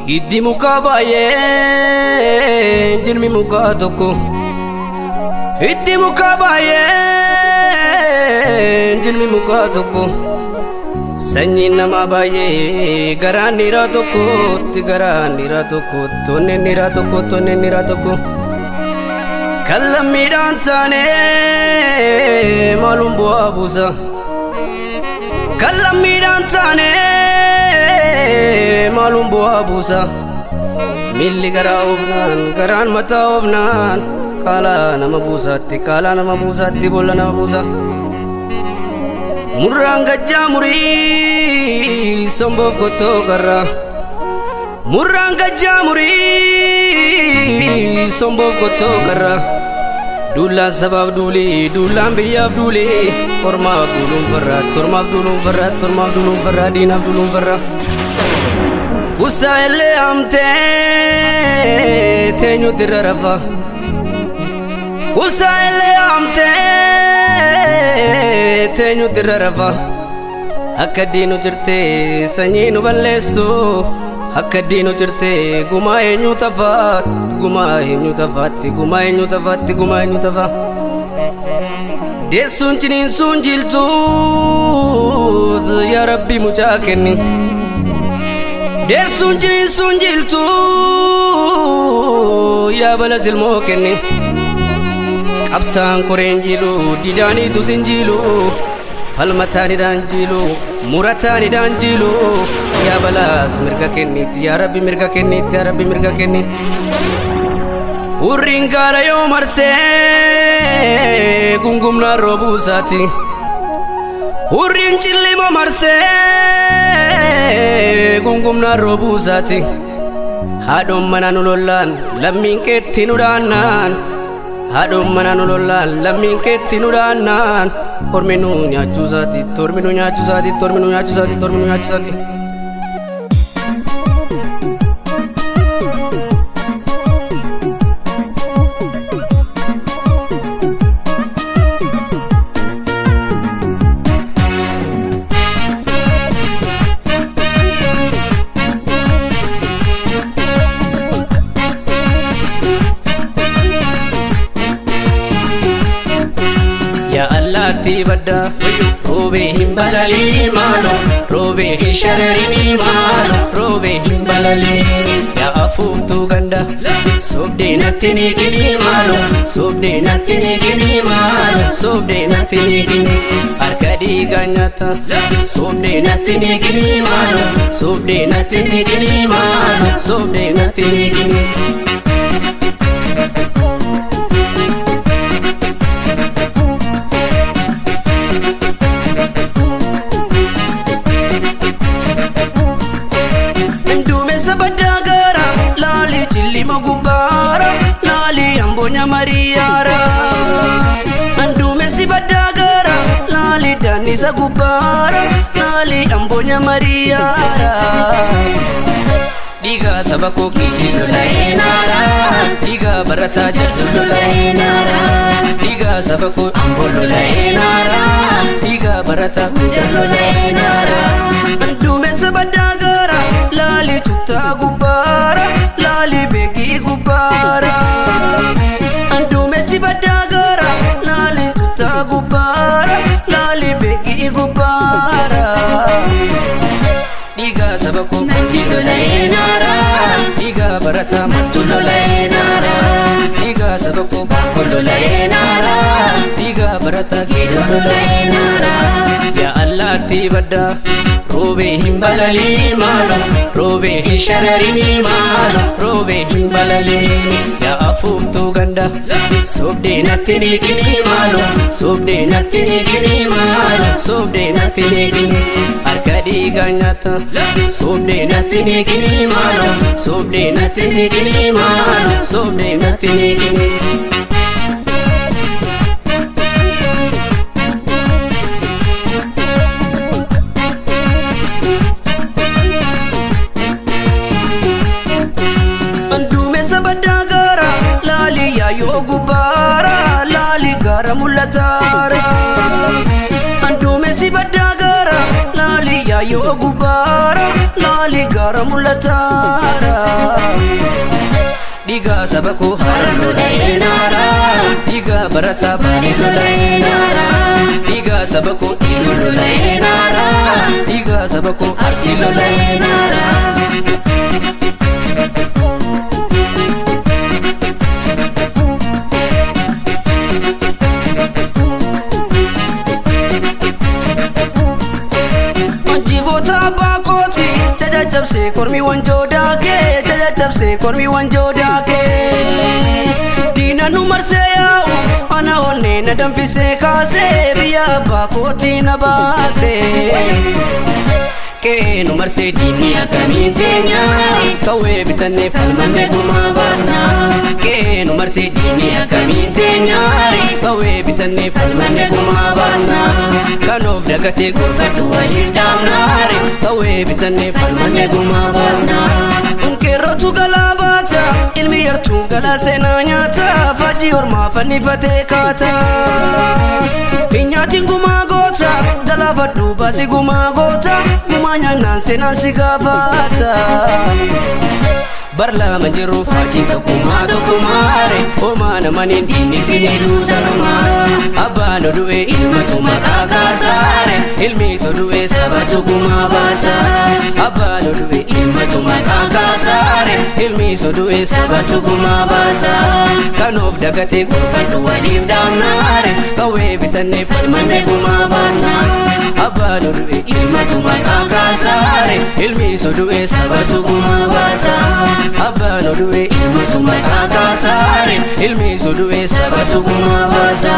Hiddi mukaa baay'ee jirmi mukaa tokko. Hiddi mukaa baay'ee jirmi mukaa tokko. Sanyiin namaa baay'ee garaan dhiiraa tokkotti garaan dhiiraa tokkotti onneen dhiiraa tokkotti onneen dhiiraa tokko. Kan lammiidhaan taane maaluun bu'aa buusa. Kan lammiidhaan taane maaluun bu'aa buusa. Miilli garaa oofnaan garaan mataa oofnaan kaalaa nama buusaatti kaalaa nama buusaatti boolla nama buusa. Murraan gajjaa murii somboof gottoo garra. Murraan gajjaa murii somboof gottoo garra. Duulaan sabaaf duulii duulaan biyyaaf duulii ormaaf duuluun farra tormaaf duuluun farra tormaaf duuluun farra diinaaf duuluun farra. Kusaa illee amtee teenyuutti irra rafa. Kusaa illee amtee teenyuutti irra rafa. Akka diinu jirtee sanyii nu balleessuuf akka diinu jirtee gumaa eenyu tafaatti gumaa eenyu tafaatti gumaa eenyu tafaatti gumaa eenyu tafa. Deessuun ciniinsuun jiltuut yaa Rabbi mucaa kenni. Deessuun ciniinsuun jiltuu yaa bala silmoo kenni. Qabsaan koreen jilu didaaniitu sin jilu falmataanidhaan jilu murataanidhaan jilu yaa balaas mirga kenniitti yaa Rabbi mirga kenniitti yaa Rabbi mirga kenni. Hurriin gaara yoo marsee gungumnaan roobuu isaati. Hurriin cillima marsee gungumnaan roobuu isaati. Haadhoon mana nu lollaan lammiin keetti nu dhaannaan. Haadhoon mana nu lollaan lammiin keetti nu dhaannaan. Ormi nu nyaachuu isaati tormi nu nyaachuu isaati tormi nu nyaachuu isaati tormi nu nyaachuu isaati. Yaa allaattii baddaa roobee hin balaliini maalo roobee hin shararini maalo roobee hin balaliini. Yaa afuuftuu ganda sobdee natti ni gini maalo sobdee natti ni gini maalo sobdee natti ni gini. Harka dhiigaa nyaata sobdee natti ni gini maalo sobdee natti si gini maalo sobdee natti ni gini. Duumessa baddaa gaara laalii cillima gubbaara laalii amboonya mariyaara. Duumessi baddaa gaara laalii daannisa gubbaara laalii amboonya mariyaara. Dhiigaa saba koo kiichi lola'ee naara dhiigaa barataa jaldu lola'ee naara dhiigaa saba koo amboo lola'ee naara dhiigaa barataa guddaa lola'ee naara. Duumessa baddaa gaara laalii tuttaa gubbaara laalii beekii gubbaara. Duumessi baddaa gaara laalii tuttaa gubbaara laalii beekii gubbaara. Dhiigaa saba koo Nandi lola'ee naara dhiigaa barataa Mattu lola'ee naara dhiigaa saba koo Baakko lola'ee naara dhiigaa barataa Geedoo lola'ee naara. Yaa allaattii baddaa roobee hin balaliini maalo roobee hin shararini maalo roobee hin balaliini. Yaa afuuftuu ganda sobdee natti ni gini maalo sobdee natti ni gini maalo sobdee natti ni gini. Harka dhiigaa nyaata sobdee natti ni gini maalo sobdee natti si gini maalo sobdee natti ni gini. Duumessa baddaa gaara laalii yaayoo gubbaara laalii gaara Mul'ataara. Anduumessi baddaa gaara laalii yaayyoo gubbaara laalii gaara mul'ataara. Dhiigaa saba koo Harar lola'ee naara. Dhiigaa barataa Baalee lola'ee naara. Dhiigaa saba koo Iluu lola'ee naara. Dhiigaa saba koo Arsii lola'ee naara. Jiboota abbaa kooti caccabsee kormi wanjoo daakee caccabsee kormi wanjoo daakee. Diina nu marsee yaa'u ana onnee na danfisee kaasee biyya abbaa kooti na baasee. Qe'ee nu marsee diinni Akkamiin teenya qawwee bitannee falmanne gumaa baasna. Qe'ee nu marsee diinni Akkamiin teenya qawwee bitannee falmanne gumaa baasna. Kan of dagatee Gorfadhu waliif dhaabna. Qawwee bitannee Falmanne gumaa baasna. Qeerrootu galaa baata ilmi yartuu galaa seenaa nyaata faajjii ormaa fannifatee kaata. Nyaatiin gumaa goota galaafadhu baasii gumaa goota gumaa nyaannaan seenaan si gaafata. Bar lama jiru faajjiin tokkummaa tokkummaare homaa namaniin diinni si Siniduu sanumaa. Abbaan odu'e Ilmatu maqaa kaasaare. Ilmi sodu'e Sabatu gumaa baasa. Abbaan odu'e Ilmatu maqaa kaasaare. Ilmi sodu'e Sabatu gumaa baasa. Kan of dagatee Gorfadhu waliif dhaabnaare. Qawwee bitannee Falmanne gumaa baasna. Abbaan odu'e Ilmatu maqaa kaasaare. Ilmi sodu'e Sabatu gumaa baasa. Abbaan odu'e Ilmatu maqaa kaasaare. Ilmi sodu'e Sabatu gumaa baasa.